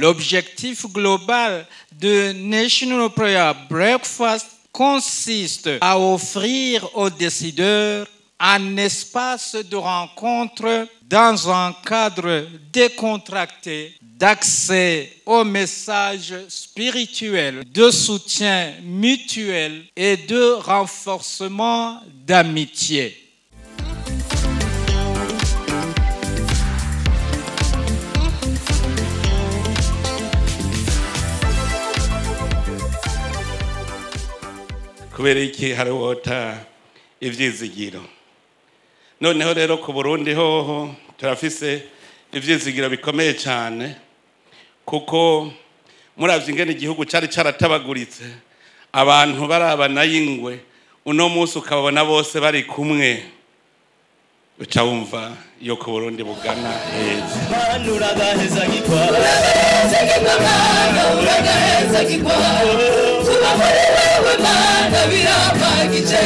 L'objectif global de National Prayer Breakfast consiste à offrir aux décideurs un espace de rencontre dans un cadre décontracté d'accès aux messages spirituels, de soutien mutuel et de renforcement d'amitié. Kubera iki hari wota ivyizigiro? Noneho rero ku Burundi hoho turafise ivyizigiro bikomeye cyane, kuko muravye ingene igihugu cari caratabaguritse, abantu barabana y'ingwe, uno munsi ukababona bose bari kumwe, uca wumva iyo ku Burundi bugana heza. Mana uragaheza gikwa, uragaheza gikwa, Mana uragaheza gikwa, kuba muri wewe Mana birampagije.